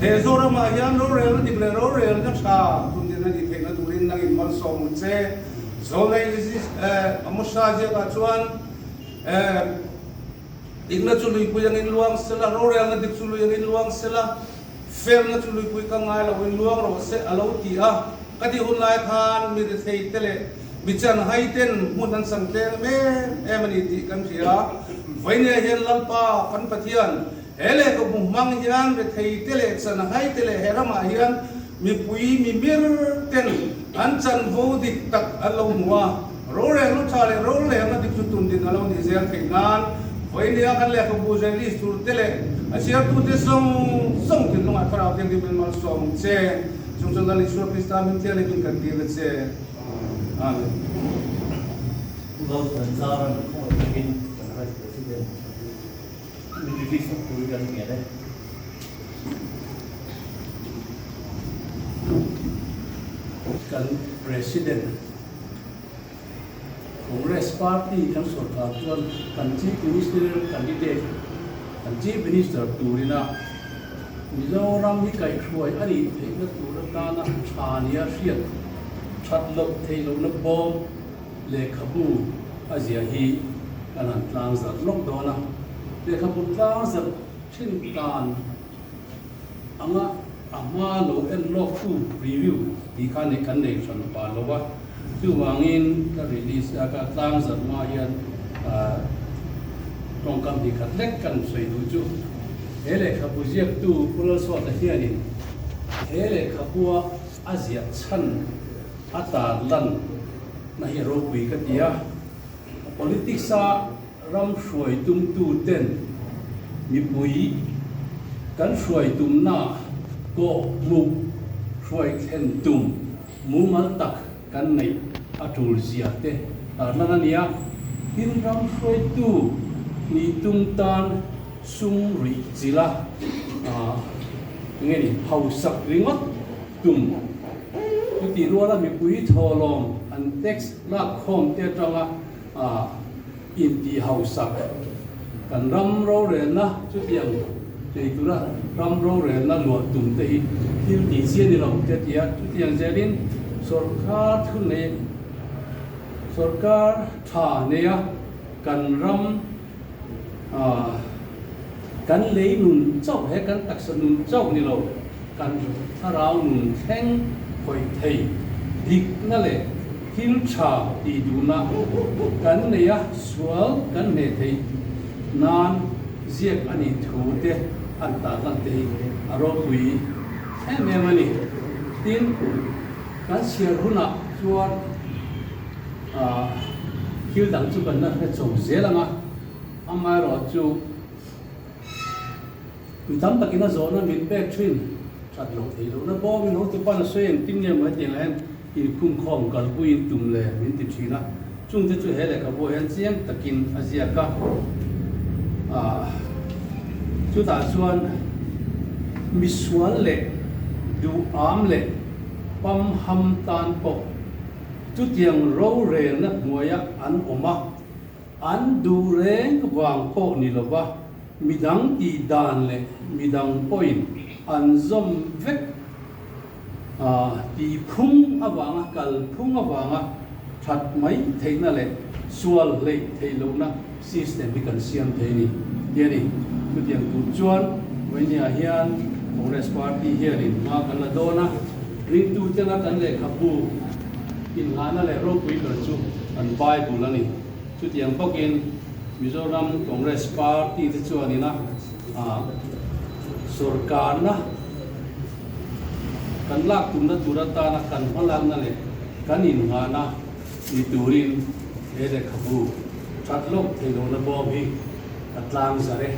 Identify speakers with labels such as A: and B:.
A: He Zoramah hian rorelna dik leh rorelna tha tundin a nih theihna turin nangin malsawm ang che. Zawlnei Amosa ziakah chuan Dikna chu luipui angin luang sela, rorelna dik chu lui angin luang sela, felna chu luipui ka ngai loin luang rawh se a lo ti a. Ka tih hun lai khan mi rethei te leh mi chanhai ten hmun an sang tleng em em a ni tih kan hria. Vawinia hian Lalpa kan Pathian he lehkhabu hmang hian rethei te leh chanhai te leh he ramah hian mipui mimir ten an chanvo dik tak an lo hmu a. Rorel lu tha leh rorelna dik chu tun din a lo nih zel theih nan vawinia kan lehkhabu release tur te leh a chhiartute zawng zawng thinlungah Thlarau Thianghlim in malsawm ang che. Chung chuan Lal Isua Krista hming thianghlim in kan dil a che. Amen.
B: Pu Lalthanzaran khawngaih takin kan Vice President min release sak turin kan ngen e.
C: Kan President Congress Party kan sorkar chuan kan Chief Minister candidate, kan Chief Minister turina Mizoram hi kaihhruai a nih theihna tur atana tha nia hriat that loh theih lohna bawm lehkhabu a zia hi kan han tlangzarh lawk dawn a. Lehkhabu tlangzarh thin tan anga a hma lo en lawk tu review tih kha nei kan nei hran pah lo a, chuvangin ka release a ka tlang zat hma hian tawngkam hnih khat lek kan sawi duh chu he lehkhabu ziaktu Pu Lalsawta hianin he lehkhabua a ziah chhan a tar lan na hi a ropui ka ti a, politics a Ram hruai tumtu ten mipui kan hruai tumna kawh hmuh hruai thlen tum mumal tak kan neih a tul zia te tarlan a ni a. Tin ram hruaitu nih tum tan sum ruih chila nge ni hausak ringawt tum chutih ruala mipui thawhlawm an tax lak khawm te atanga A intih hausak kan ram rorelna chutiang nei tura ram rorelna luah tum te hi thil tih chi a ni lo te a ti a. Chutiang zelin sorkar thu nei sorkar tha neia kan ram kan lei nun chauh he kan taksa nun chauh ni lo kan thlarau nun thleng khawih thei dikna leh thil tha tih duhna kan nei a, sual kan hneh theih nan ziak a nih thu te an tarlan te hi a ropui em em a ni. Tin, kan chhiar hunah chuan thil dang chu kan la hre chho zel ang a, amaherawhchu, Mi tam takin a zawhna min pek thin that loh theih lohna bawmin hotu pan a sawi engtin nge maw hetiang ah hian inkhungkhawm kalpuiin tum le min ti thin a, chungte chu he lehkhabu ah hian chiang takin a ziak a, ah chutah chuan misual leh duham leh pamham tan pawh chutiang rorelna hnuaia an awm a. An duh reng vang pawh ni lova midang tih dan leh midang pawhin an zawm vek tih phung avanga kal phung avanga that mai theihna leh sual hleih theih lohna system hi kan siam thei a ni ti a ni. Chutiang tur chuan Vawinia hian Congress Party hianin hma kan la dawn a, ringtu tena kan lehkhabu Inngahna leh ropui ber chu kan Bible a ni. Chutiang bawkin Mizoram Congress Party te chuanina sorkarna kan lak tumna tur atana kan hmalakna leh kan innghahna ni turin he lehkhabu that lawk thei lohna bawm hi ka tlang zar e.